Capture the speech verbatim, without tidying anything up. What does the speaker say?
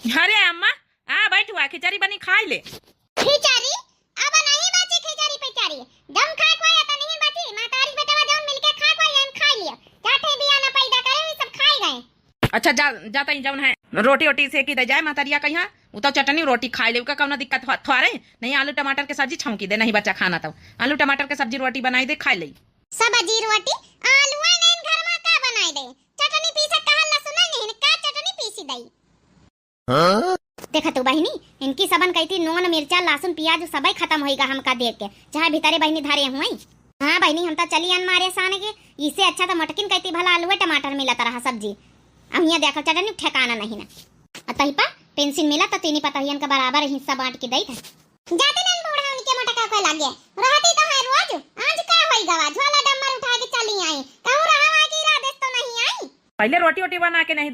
अरे अम्मा, आ बैठुआ, खिचड़ी बनी, खाइ ले। खिचड़ी? अब नहीं बची खिचड़ी पिचड़ी। जौन खाए को आया त नहीं बची। महतारी बेटवा जौन मिलके खाए को आया, हम खाइ लिया। चाटे बिया ना पैदा करे, वही सब खाए गए। अच्छा, जा, जा तई जौन है, रोटी ओटी सेकी दे जाए महतरिया कहिया, उ तो चटनी रोटी खाइ ले, उका कौनो दिक्कत थो-, थोड़े। नहीं, आलू टमाटर के सब्जी छौंकी दे, नहीं बचा खाना तो आलू टमाटर के सब्जी रोटी बनाइ दे, खाइ ले। सब्जी रोटी? आलूए नहीं घर में का बनाइ दे? चटनी पीसे कहल लहसुन नहीं, का चटनी पीसी दई? हाँ? देखा तू बहिनी, इनकी सबन कहती नून, मिर्चा, लहसुन, प्याज सबई खतम होइगा हमका देख के, चाहे भीतरे बहिनी धरे हुई। हाँ बहिनी, हम तो चली अन मारे सान के, इससे अच्छा तो मोटकिन कहती भला आलूए टमाटर मिलत रहा सब्जी। अब हियाँ देखो चटनी ठेकाना नहीं ना। आ तही पा पेंशन मिला तो तीनी पतहियन का बराबर हिस्सा बाँट के दई था। जाते नन बूढ़ा उनके मोटका को लगे, रहती तो है रोज, आज का होई गवा, झोला डम्मर उठा के चली आई, कहूँ रहा है कि इरादे से तो नहीं आई। पहिले रोटी ओटी बना के नहीं